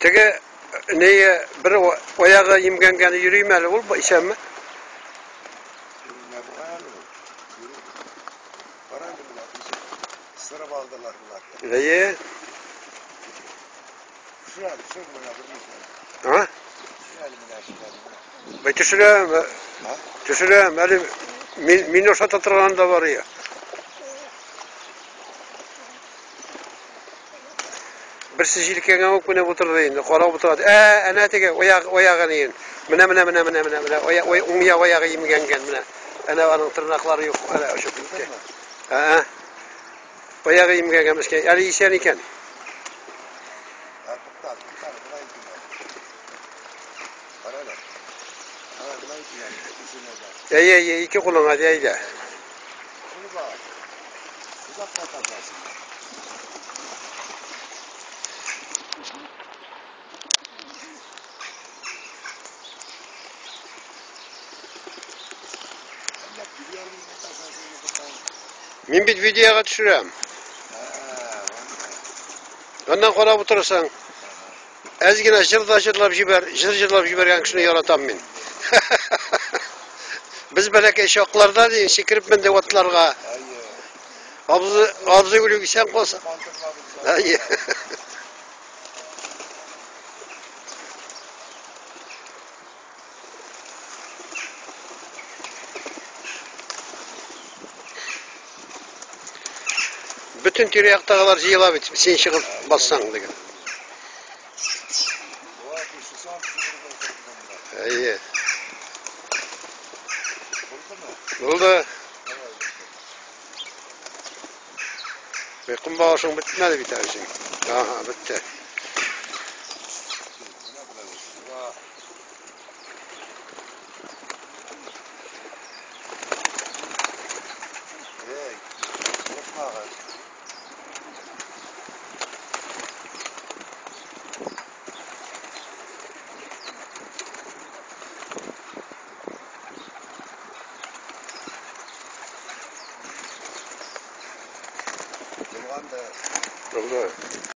Теге нее бер аягы имгәнгәне йөрими әле ул, исәнме? Менә бу әле ул. Йөри. Кара әле менә ничек сырып алдылар болар. Әйе. Төшер әле, төшер менә бер нәрсә. А? Төшер әле менә, төшер әле менә. Бай төшерәм, Ha? төшерәм. Әле мин ошата торган да бар я. Берсе җилкәңә үк менеп утырды инде, карап утыра. Ә, әнә теге аяк аягы ни. Менә менә менә менә менә менә ая уң як аягы имгәнгән менә. Әнә аның тырнаклары юк, әнә очып китте. Ә. Аягы имгәнгән мескен. Әле исән икән. Ha, tukta, tukta, болай итим әле. Кара әле. Ана болай итим әле, икесенә дә. Әйе, әйе, ике кулыңа да әйдә. Şunu bak. Uzak katacaksın. Sen de biliyorum ne taşasın. Мин бит видеога төшерәм. Ha, vallahi. Аннан карап утырасың. Әз генә җыр да җырлап җибәр, җыр җырлап җибәргән кешене яратам мин. Без бәләкәй чакларда дим, сикереп менде атларга. Hayır. Абзый, абзый үлеп исән калса. Kaldırma Әйе. Бөтен тирә-яктагылар җыела бит, син чыгып бассаң дигән. Boğa bir susam şurada oturdum da. Әйе. Oldu mu? Булды. Tamam. Комбагашың бетмәде бит әле синең. Ага, бетте. Buna buna olsun. Vah. Hey, korkma ağaç. Булган да Булды.